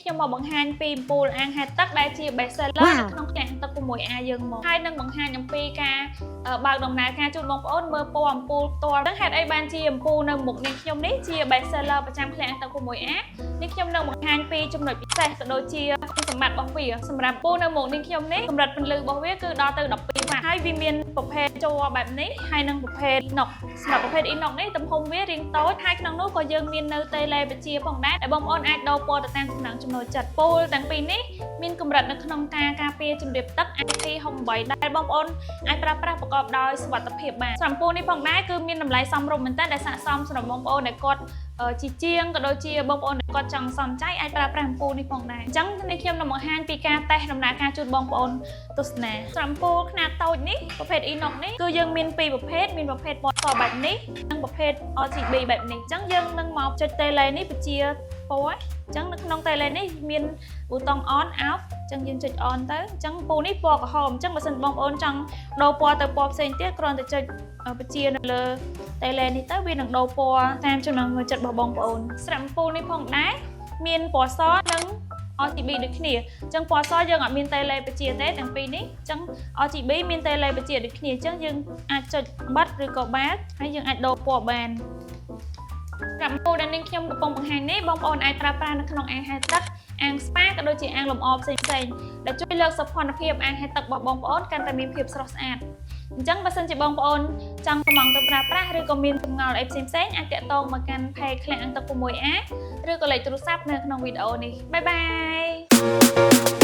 ខ្ញុំមកបង្ហាញពីអំពូលអាងហែលទឹកដែលជា best seller នៅក្នុងឃ្លាំងទឹក 6A យើងមកហើយនឹងបង្ហាញអំពីការបើកដំណើរការជូនបងប្អូនមើលពណ៌អំពូលផ្ទាល់នឹងហេតុអីបានជាអំពូលនៅមុខនាងខ្ញុំនេះជា best seller ប្រចាំឃ្លាំងទឹក 6A នេះខ្ញុំនឹងបង្ហាញពីចំណុចពិសេសក៏ដូចជាគុណសម្បត្តិរបស់វាសម្រាប់អំពូលនៅមុខនាងខ្ញុំនេះកម្រិតពន្លឺរបស់វាគឺដល់ទៅ12វ៉ាត់ហើយវាមានប្រភេទជ័របែបនេះហើយនិងប្រភេទ inox សម្រាប់ប្រភេទ inox នេះទំហំវារាងតូចហើយក្នុងនោះក៏យើងមាននៅតេឡេបញ្ជាផងដែរដែលបងប្អូនអាចដូរពណ៌ទៅតាមចំណង់ចំណូលចិត្តពូលទាំងពីរនេះមានកម្រិតនៅក្នុងការការពារជំរាបទឹក IP68 ដែលបងប្អូនអាចប្រើប្រាស់ប្រកបដោយសុវត្ថិភាពបានសម្រាប់ពូលនេះផងដែរគឺមានតម្លៃសមរម្យមែនទែនដែលស័ក្តិសមសម្រាប់បងប្អូនដែលគាត់ជាជាងក៏ដូចជាបងប្អូនដែលគាត់ចង់សំចៃអាចប្រើប្រាស់អំពូលនេះផងដែរអញ្ចឹងនេះខ្ញុំនឹងបង្ហាញពីការតេស្តដំណើរការជូនបងប្អូនទស្សនាសម្រាប់អំពូលខ្នាតតូចនេះប្រភេទ inox នេះគឺយើងមានពីរប្រភេទមានប្រភេទពណ៌សបែបនេះនិងប្រភេទ RGB បែបនេះអញ្ចឹងយើងនឹងមកចុចតេឡេនេះបញ្ជាពណ៌អញ្ចឹងនៅក្នុងតេឡេនេះមានប៊ូតុង on off អញ្ចឹងយើងចុច on ទៅអញ្ចឹងពូនេះពណ៌ក្រហមអញ្ចឹងបើសិនបងប្អូនចង់ដូរពណ៌ទៅពណ៌ផ្សេងទៀតគ្រាន់តែចុចបញ្ជានៅលើតេឡេនេះទៅវានឹងដូរពណ៌តាមចំណង់ចំណូលចិត្តរបស់បងប្អូនស្រាប់អំពូលនេះផងដែរមានពណ៌សនិង RGB ដូចគ្នាអញ្ចឹងពណ៌សយើងអត់មានតេឡេបញ្ជាទេទាំងពីរនេះអញ្ចឹង RGB មានតេឡេបញ្ជាដូចគ្នាអញ្ចឹងយើងអាចចុចបិទឬក៏បើកហើយយើងអាចដូរពណ៌បានសម្រាប់អំពូលដែលនាងខ្ញុំកំពុងបង្ហាញនេះបងប្អូនអាចប្រើប្រាស់នៅក្នុងអាងហែលទឹកអាងស្ប៉ាក៏ដូចជាអាងលម្អផ្សេងៗដែលជួយលើកសោភ័ណភាពអាងហែលទឹករបស់បងប្អូនកាន់តែមានភាពស្រស់ស្អាតអញ្ចឹងបើសិនជាបងប្អូនចង់កម្មង់ទៅប្រើប្រាស់ឬក៏មានចម្ងល់អីផ្សេងៗអាចទាក់ទងមកកាន់ page ឃ្លាំងអាងទឹក 6A ឬក៏លេខទូរស័ព្ទនៅក្នុងវីដេអូនេះbye bye.